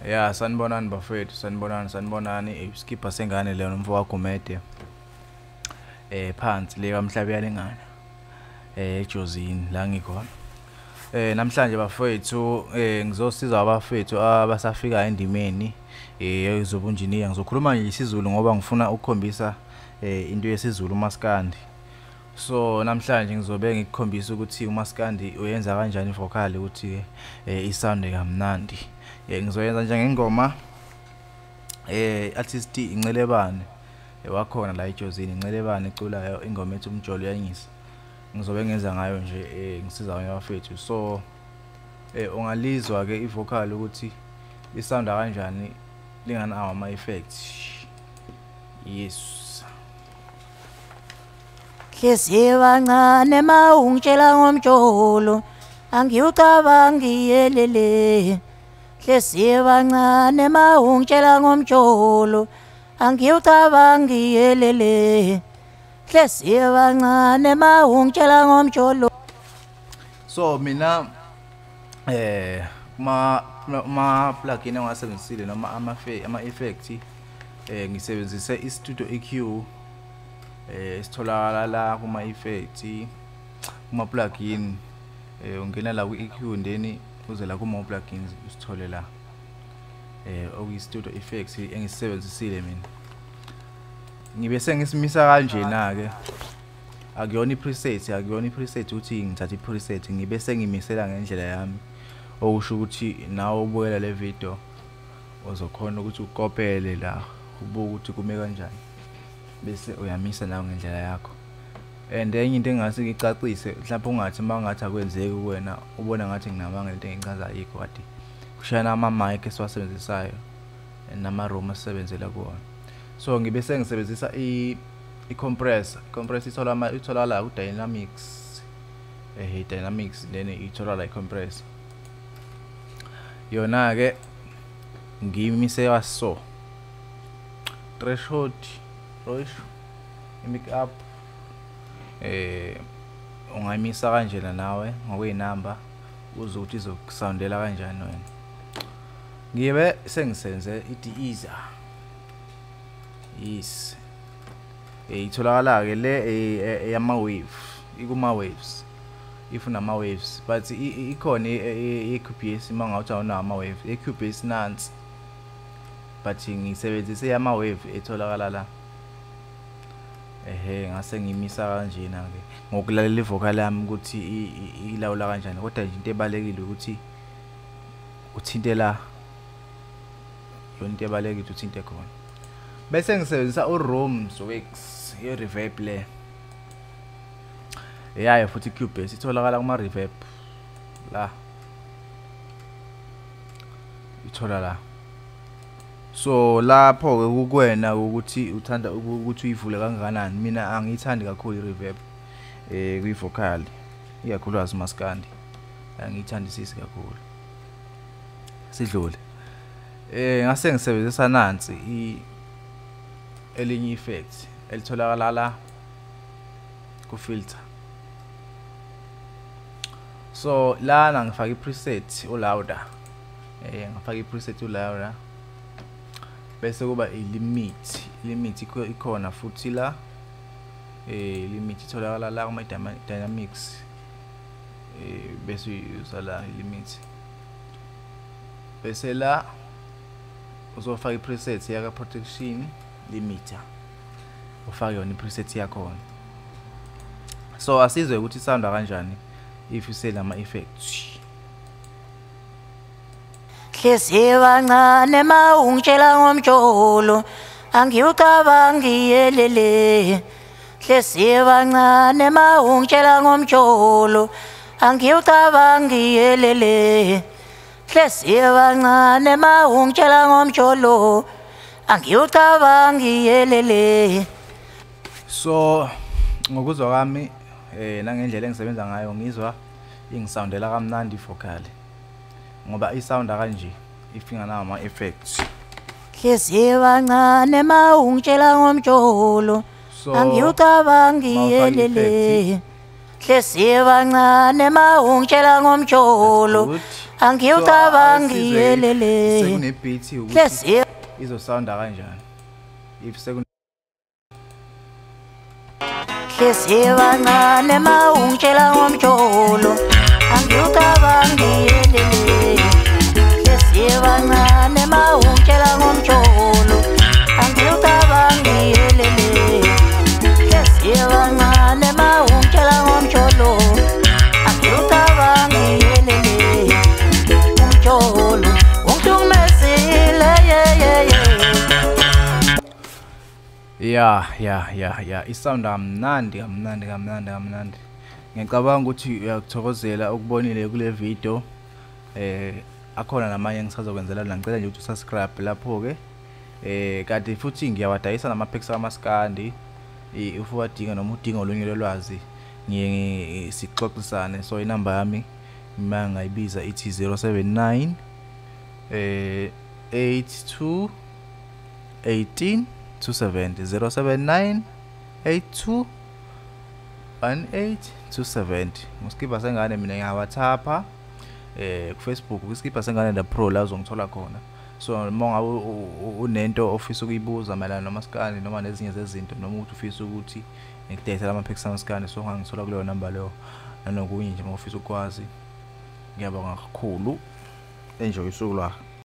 Ya, sanibonani bafethu, sanibonani, sanibonani. Isikibha sengane leyo nomfo kaGumede. Phansi le kaMhlabuyalingana. EJozini la ngikhona. Namhlanje bafethu ngizosiza abafethu abasafika endimeni yezobunjiniya. Ngizokhuluma nje isiZulu ngoba ngifuna ukukhombisa into yesiZulu uMaskandi. So namhlanje ngizobe ngikukhombisa ukuthi uMaskandi uyenza kanjani ivocal ukuthi isound kamnandi. Ngizoyenza nje ngengoma artist Incelebane wakhona la eJozini, Incelebane eculayo ingoma ethi Umjolo Uyanyisa. Ngizobe ngenza ngayo nje ngisiza abanye abafethu. So ungalizwa ke ivocal ukuthi isounda kanjani linganawo ama effects. Yes. Hlezi kancane ma ungitshela ngomjolo angiwucabangi yelele. Hlezi kancane ma ungitshela ngomjolo angiwucabangi yelele. Hlezi kancane ma ungitshela ngomjolo. So mina ma plugin engiwasebenzisile noma ama effects ngisebenzise i-Studio EQ sitholakala la kuma effects, kuma plugin. Ungena la ku EQ then uze la kuma plugins usithole la okuyi Studio Effects engisebenzisile mina. Ngibe sengisimisa kanjena ke, akuyona i-preset, akuyona i-preset ukuthi ngithathe i-preset, ngibe sengimisela ngendlela yami, okusho ukuthi nawe ubukela le video uzokhona ukuthi ukopele la ubuke ukuthi kume kanjani bese uyamisa nawe ngendlela yakho. And enye into engase ngicacise mhlawumbe ungathi mangathi akwenzeki kuwena ubona ngathi nginamanga lento engichaza ayikho, kade kushayana ama mic esiwasebenzisayo nama room asebenzela kuwona. So ngibe sengisebenzisa i-compressor. I-compressor itholakala ku Dynamics, Dynamics then itholakala i-compressor. Yona ke ngiyimise so threshold, ratio, make up ungayimisa kanjena nawe ngokuyinamba uze ukuthi izokusawundela kanjani wena. Ngibe sengisenze i-de-easer. Yes. Itholakala ke le yama wave, ikuma waves. If unama waves, but ikhona i-Cubase mangathi awunawo ama wave, i-Cubase nansi. But ngisebenzise yama wave etholakala la. Ngase ngimisa kanjena ke ngokulalela ivocal yami ukuthi ilawula kanjani, kodwa nje into ebalekile ukuthi uthinte la, yona into ebalekile ukuthi uthinte khona. Bese ngisebenzisa uRooms Works i-reverb le yayo futhi Cubase itholakala kuma reverb la, ithola la. So lapho ke kukwena ukuthi uthanda ukuthi uyivule kangakanani. Mina angiyithandi kakhulu i-reverb kwi-vocal, ikakhulukazi uMaskandi angiyithandisisi kakhulu. Sidlule ngase ngisebenzisa nansi elinye effect elitholakala la ku filter. So lana ngifaka i-preset ulouder, ngifaka i-preset ulouder bese kuba i-limit. Limit ikhona futhi la, limit itholakala la kuma dynamics, bese uyusa la limit, bese la uzofaka i-preset yaka protection limiter, ufake yona i-preset yakhona. So asizwe ukuthi isounda kanjani if uselama effects. Hlezi kancane ma ungitshela ngomjolo angiwucabangi yelele. Hlezi kancane ma ungitshela ngomjolo angiwucabangi yelele. Hlezi kancane ma ungitshela ngomjolo angiwucabangi yelele. So ngokuzwa kwami nangendlela engisebenza ngayo ngizwa ingisoundela kamnandi ivocal ngoba isounda kanje ifinga nawo ama effects. Hlezi kancane ma ungitshela ngomjolo angiwucabangi yelele. Hlezi kancane ma ungitshela ngomjolo Angiwucabangi yelele. Sekune beat ukuthi izosounda kanjani if sekune Hlezi kancane ma ungitshela ngomjolo, angiwucabangi yelele. Hlezi kancane ma ungitshela ngomjolo, angiwucabangi yelele. Hlezi kancane ma ungitshela ngomjolo, angiwucabangi yelele. Umjolo ungihlukumezile ye ye ye. Ya, isound kamnandi kamnandi kamnandi kamnandi. Ngiyacabanga ukuthi uyakuthokozela ukubonile kule video. Akhona namanye engisazokwenzela la, ngicela nje ukuthi usubscribe lapho ke. Kanti futhi ngiyawadayisa nama-packs amaskandi. If uwadinga noma udinga olunye lolwazi ngiye sixoxisane. So inamba yami uma ngayibiza ithi 079 82 18 270 079 82 18 270. Nguskibha Sengane mina, ngiyawathapha ku Facebook kuSkibha Sengane the Pro la uzongithola khona. So uma ngabe unento ofisa ukuyibuza mayelana nomaskandi noma nezinye zezinto, noma ukuthi ufisa ukuthi ngikudayisele ama-packs amaskandi, so ungangithola kuleyo namba leyo nanokunye nje uma ufisa ukwazi. Ngiyabonga kakhulu, enjoy usuku lwakho.